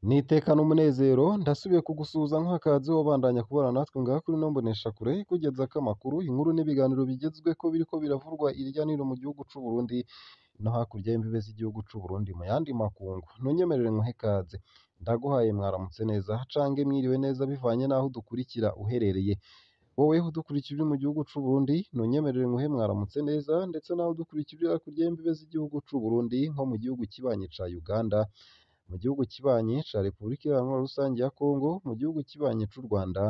N'iteka n'umunezero ndasubiye kugusuhuza nk'akazi wobandanya kubana natwe ngaha kuri ino mboneshakure ikugezako amakuru, inkuru n'ibiganiro bigezweko biriko biravurwa irya nino mu gihugu c'u Burundi no hakurya y'imbibe z'igihugu c'u Burundi mu yandi makungu. Ntunyemerere nkuhe ikaze, ndaguhaye mwaramutse neza cange mwiriwe neza bivanye n'aho udukurikira uherereye. Wowe udukurikira uri mu gihugu c'u Burundi ntunyemerere nkuhe mwaramutse neza, ndetse nawe udukurikira uri hakurya y'imbibe z'igihugu c'u Burundi nko mu gihugu kibanyi ca Uganda, mu gihugu kibanyi ca Repubulika Iharanira Rusangi ya Kongo, mu gihugu kibanyi c'u Rwanda,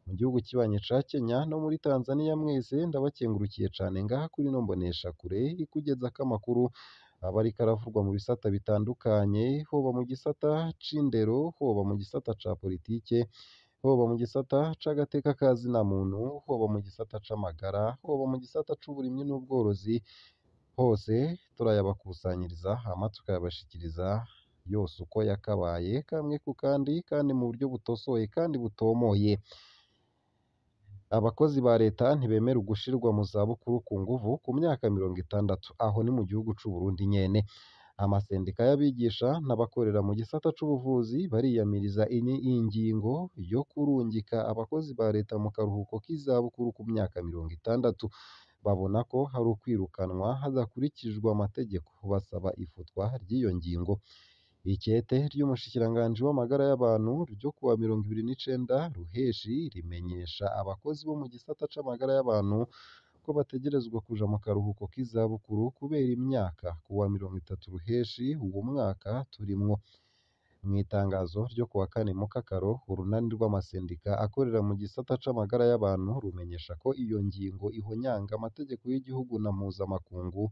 mu gihugu kibanyi ca Kenya no muri Tanzania, mwese ndabakengurukiye cane ngaha kuri ino mboneshakure ikugezako amakuru aba ariko aravurwa mu bisata bitandukanye, hoba mu gisata c'indero, hoba mu gisata ca politike, hoba mu gisata c'agateka ka zina muntu, hoba mu gisata c'amagara, hoba mu gisata c'uburimyi n'ubworozi, hose turayabakusanyiriza hama tukayabashikiriza yose uko yakabaye, kamwe ku kandi, kandi mu buryo butosoye kandi butomoye. Abakozi ba leta ntibemera ugushirwa mu zabukuru ku nguvu ku myaka 60, aho ni mu gihugu c'u Burundi nyene. Amasendika y'abigisha n'abakorera mu gisata c'ubuvuzi bariyamiriza ingingo yo kurungika abakozi ba leta mu karuhuko k'izabukuru ku myaka 60. Babona ko hari ukwirukanwa hadakurikijwe amategeko, basaba ifutwa ry'iyo ngingo. Ikete ry'umushikiranganji w'amagara y'abantu ryo kuwa 29 Ruheshi rimenyesha abakozi bo mu gisata c'amagara y'abantu ko bategerezwa kuja mu karuhuko k'izabukuru kubera imyaka kuwa 30 Ruheshi uwo mwaka turimwo. Mw'itangazo ryo kuwa kane Mukakaro, urunani rw'amasendika akorera mu gisata c'amagara y'abantu rumenyesha ko iyo ngingo ihonyanga amategeko y'igihugu na mpuzamakungu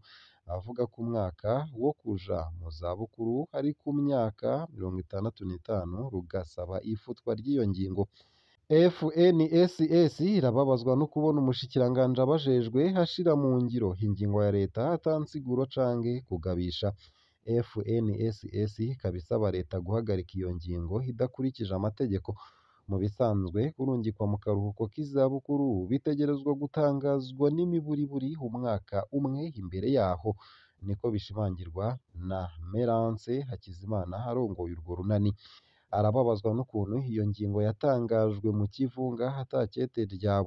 avuga ko umwaka wo kuja mu zabukuru ari ku myaka 65, rugasaba ifutwa ry'iyo ngingo. FNSS irababazwa no kubona umushikiranganji abajejwe ashira mu ngiro ingingo ya leta ata nsiguro canke kugabisha. FNSS ikaba isaba leta guhagarika iyo ngingo idakurikije amategeko. Mu bisanzwe kurungikwa mu karuhuko k'izabukuru bitegerezwa gutangazwa n'imiburiburi umwaka umwe imbere yaho, niko bishimangirwa na Merance Hakizimana arongoye urwo runani. Arababazwa n'ukuntu iyo ngingo yatangajwe mu kivunga ata kete rya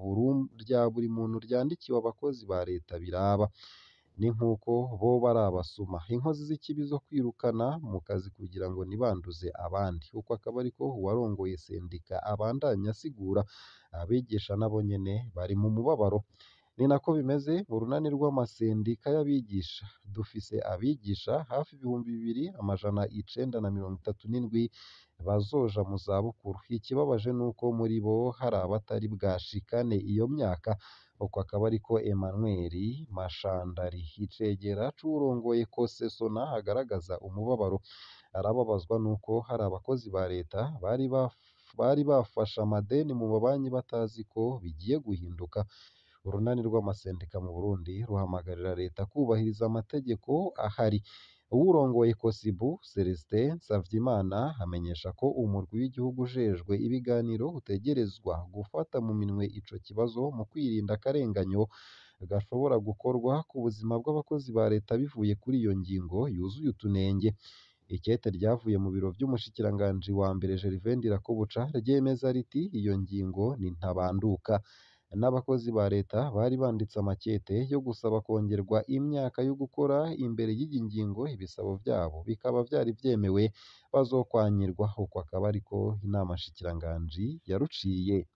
buri muntu ryandikiwe abakozi ba leta biraba. Ni nk'uko boba ari abasuma, inkozi z'ikibi zo kwirukana mu kazi kugira ngo ntibanduze abandi. Uko akaba ariko uwarongoye sendika abandanya asigura. Abigisha nabo nyene bari mu mubabaro. Ni nako bimeze mu runani rw'amasendika y'abigisha. Dufise abigisha hafi 2937 bazoja mu zabukuru. Ikibabaje nuko muri bo hari abatari bwashikane iyo myaka. Uko akaba ariko Emmanuel Mashandari, icegera c'uwurongoye Kosesona, agaragaza umubabaro. Arababazwa nuko hari abakozi ba leta bari bafashe amadeni mu mabanki batazi ko bigiye guhinduka. Urunani rw'amasendika mu Burundi ruhamagarira leta kubahiriza amategeko ahari. Uwurongoye Kosibu, Celestin Nsavyimana, amenyesha ko umurwi w'igihugu ujejwe ibiganiro utegerezwa gufata mu minwe ico kibazo mu kwirinda akarenganyo gashobora gukorwa ku buzima bw'abakozi ba leta bivuye kuri iyo ngingo yuzuye utunenge. Ikete ryavuye mu biro vy'umushikiranganji wa mbere Gervais Ndirakobuca ryemeza riti iyo ngingo ni ntabanduka. N'abakozi ba leta bari banditse amakete yo gusaba kongerwa imyaka yo gukora imbere y'iyi ngingo, ibisabo vyabo bikaba vyari vyemewe, bazokwanyirwa. Uko akaba ariko inama nshikiranganji yaruciye.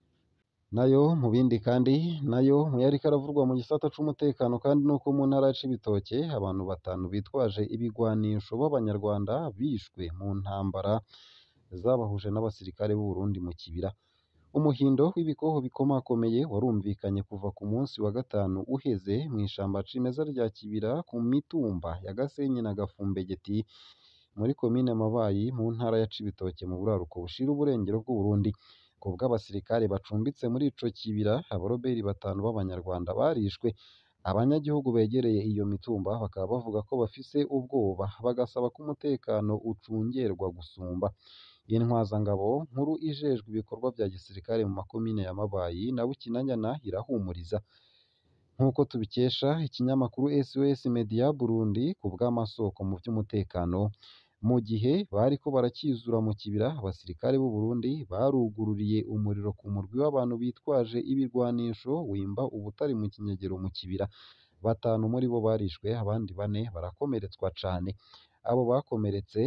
Nayo mu bindi kandi, nayo mu yariko aravurwa mu gisata c'umutekano kandi nuko mu ntara ya Cibitoke abantu batanu bitwaje ibigwanisho b'abanyarwanda bishwe mu ntambara zabahuje n'abasirikare b'u Burundi mu Kibira. Umuhindo w'ibikoho bikomakomeye warumvikanye kuva ku munsi wa gatanu uheze mw'ishamba cimeza rya Kibira ku mitumba ya Gasenyi na Gafumbegeti muri komine Mabayi mu ntara ya Cibitoke mu buraruko bushira uburengero bw'u Burundi. Ku bw'abasirikare bacumbitse muri ico kibira, abaroberi batanu b'abanyarwanda barishwe. Abanyagihugu begereye iyo mitumba bakaba bavuga ko bafise ubwoba, bagasaba ko umutekano ucungerwa gusumba. Intwazangabo nkuru ijejwe ibikorwa vya gisirikare mu makomine ya Mabayi na Bukinanyana irahumuriza. Nk'uko tubikesha ikinyamakuru SOS Media Burundi, ku bw'amasoko mu vy'umutekano, Mu gihe bariko barakizura mu kibira, abasirikare b'u Burundi barugururiye umuriro ku murwi w'abantu bitwaje ibirwanisho wimba ubutare mu kinyegero mu kibira. Batanu muri bo barishwe, abandi bane barakomeretswa cane. Abo bakomeretse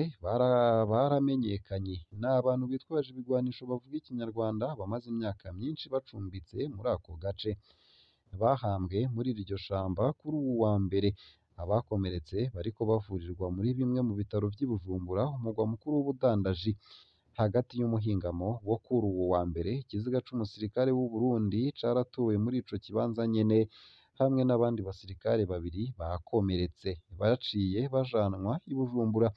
baramenyekanye, ni abantu bitwaje ibigwanisho bavuga ikinyarwanda bamaze imyaka myinshi bacumbitse muri ako gace. Bahambwe muri iryo shamba kuri uwu wa mbere. Abakomeretse bariko bavurirwa muri bimwe mu bitaro vy'i Bujumbura, umugwa mukuru w'ubudandaji. Hagati y'umuhingamo wo kuri uwu wa mbere, ikiziga c'umusirikare w'u Burundi caratowe muri ico kibanza nyene, hamwe n'abandi basirikare babiri bakomeretse, baciye bajanwa i Bujumbura.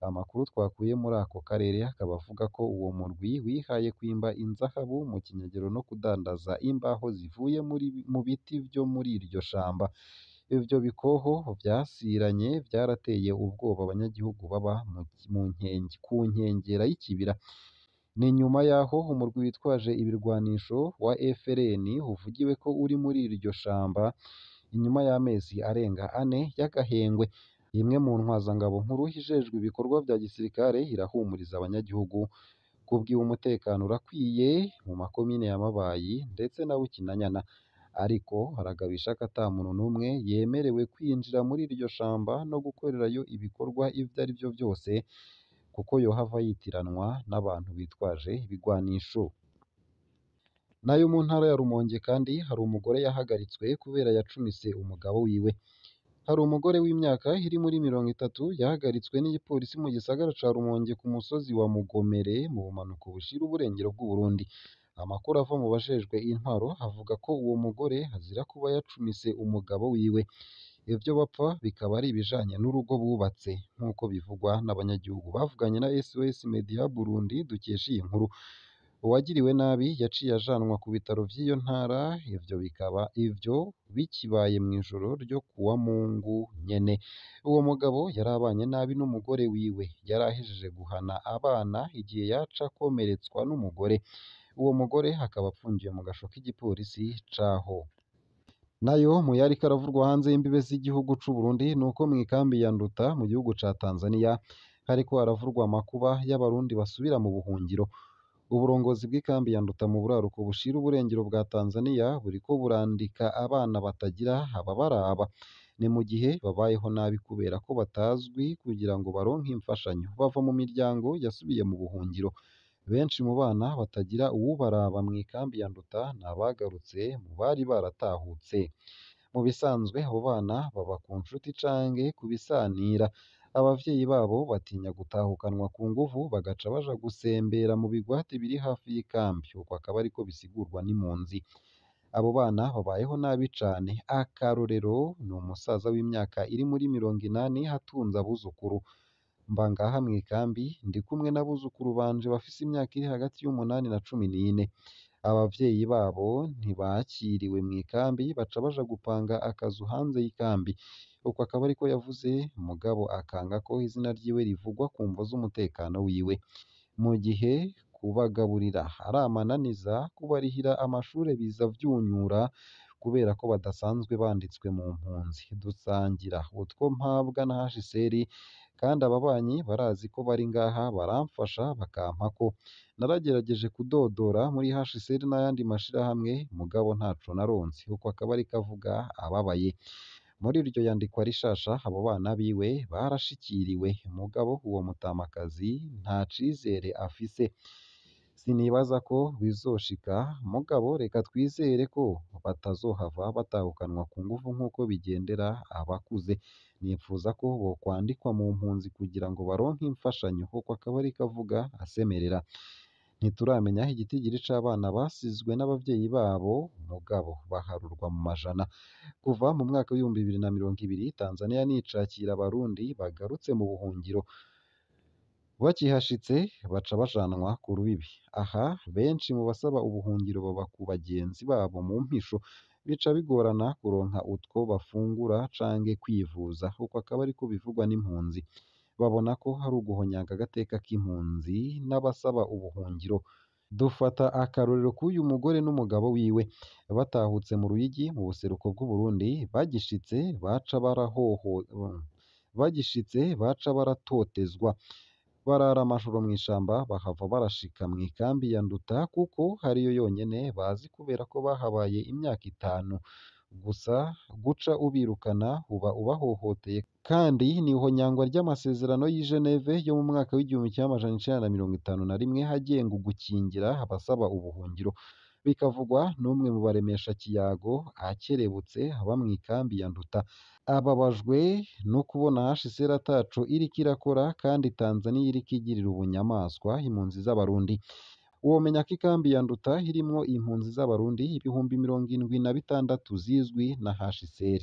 Amakuru twakuye muri ako karere akaba avuga ko uwo murwi wihaye kwimba inzahabu mu kinyegero no kudandaza imbaho zivuye mu biti vyo muri iryo shamba. Ivyo bikoho vyasiranye vyarateye ubwoba abanyagihugu baba ku nkengera y'ikibira. Ni nyuma y'aho umurwi witwaje ibirwanisho wa FRN uvugiwe ko uri muri iryo shamba inyuma y'amezi arenga ane y'agahengwe. Imwe mu ntwazangabo nkuru ijejwe ibikorwa vya gisirikare irahumuriza abanyagihugu kubwiwe umutekano urakwiye mu makomine ya Mabayi ndetse na Bukinanyana, ariko haragabisha ko ata muntu n'umwe yemerewe kwinjira muri iryo shamba no gukorerayo ibikorwa ivyo ari vyo vyose, kuko yohava yitiranwa n'abantu bitwaje ibigwanisho. Nayo mu ntara ya Rumonge kandi hari umugore yahagaritswe kubera yacumise umugabo wiwe. Hari umugore w'imyaka iri muri 30 yahagaritswe n'igipolisi mu gisagara ca Rumonge ku musozi wa Mugomere mu bumanuko bushira uburengero bw'Uburundi. Amakuru ava mu bajejwe intwaro avuga ko uwo mugore azira kuba yacumise umugabo wiwe. Ivyo bapfa bikaba ari ibijanye n'urugo bubatse, nk'uko bivugwa n'abanyagihugu bavuganye na SOS Media Burundi dukesha iyi nkuru. Uwagiriwe nabi yaciye ajanwa ku bitaro vy'iyo ntara, ivyo bikaba ivyo bikibaye mw'ijoro ryo kuwa Mungu nyene. Uwo mugabo yari abanye nabi n'umugore wiwe, yari ahejeje guhana abana igihe yaca akomeretswa n'umugore. Uwo mugore akaba apfungiwe mu gasho k'igipolisi caho. Nayo mu yariko aravurwa hanze y'imbibe z'igihugu c'u Burundi nuko mw'ikambi ya Nduta mu gihugu ca Tanzania hariko haravurwa amakuba y'abarundi basubira mu buhungiro. Uburongozi bw'ikambi ya Nduta mu buraruko bushira uburengero bwa Tanzania buriko burandika abana batagira ababaraba. Ni mu gihe babayeho nabi kubera ko batazwi kugira ngo baronke imfashanyo. Bava mu miryango yasubiye mu buhungiro. Benshi mu bana batagira uwubaraba mw'ikambi ya Nduta ni abagarutse mu bari baratahutse. Mu bisanzwe abo bana baba ku nshuti canke ku bisanira. Abavyeyi babo batinya gutahukanwa ku nguvu bagaca baja gusembera mu bigwati biri hafi y'ikambi. Uko akaba ariko bisigurwa n'impunzi. Abo bana babayeho nabi cane. Akarorero ni umusaza w'imyaka iri muri 80 atunze abuzukuru. Mba ngaha mw'ikambi ndi kumwe n'abuzukuru banje bafise imyaka iri hagati y'8 na 14. Abavyeyi babo ntibakiriwe mw'ikambi baca baja gupanga akazu hanze y'ikambi. Uko akaba ariko yavuze, mugabo akanga ko izina ryiwe rivugwa ku mvo z'umutekano wiwe. Mu gihe kubagaburira ari amananiza, kubarihira amashure biza vyunyura kubera ko badasanzwe banditswe mu mpunzi. Dusangira utwo mpabwa na HCR kandi ababanyi barazi ko bari ngaha baramfasha bakampako. Naragerageje kudodora muri HCR n'ayandi mashirahamwe mugabo ntaco naronse. Uko akaba ariko avuga ababaye. Muri iryo yandikwa rishasha abo bana biwe barashikiriwe, mugabo uwo mutamakazi nta cizere afise. Sinibaza ko bizoshika, mugabo reka twizere ko batazohava batahukanwa ku nguvu nk'uko bigendera abakuze. Nipfuza ko bokwandikwa mu mpunzi kugira ngo baronke imfashanyo. Uko akaba ariko avuga asemerera. Ntituramenya igitigiri c'abana basizwe n'abavyeyi babo, mugabo baharurwa mu majana. Kuva mu mwaka w'2020 Tanzania nicakira abarundi bagarutse mu buhungiro. Bakihashitse baca bajanwa ku rubibi. Aha benshi mu basaba ubuhungiro baba ku bagenzi babo mu mpisho, bica bigorana kuronka utwo bafungura canke kwivuza. Uko akaba ariko bivugwa n'impunzi. Babona ko hari uguhonyanga agateka k'impunzi n'abasaba ubuhungiro. Dufata akarorero k'uyu mugore n'umugabo wiwe batahutse mu Ruyigi mu buseruko bw'Uburundi, bagishitse baca baratotezwa. Barara amajoro mw'ishamba, bahava barashika mw'ikambi ya Nduta kuko ariyo yonyene bazi kubera ko bahabaye imyaka 5. Gusa guca ubirukana uba ubahohoteye, kandi n'ihonyangwa ry'amasezerano y'i Geneve yo mu mwaka w'1951 agenga ugukingira abasaba ubuhungiro. Bikavugwa n'umwe mu baremesha kiyago akerebutse aba mw'ikambi ya Nduta. Ababajwe no kubona HCR ataco iriko irakora kandi Tanzania iriko igirira ubunyamaswa impunzi z'Abarundi. Womenya ko ikambi ya Nduta irimwo impunzi z'Abarundi 76,000 zizwi na HCR.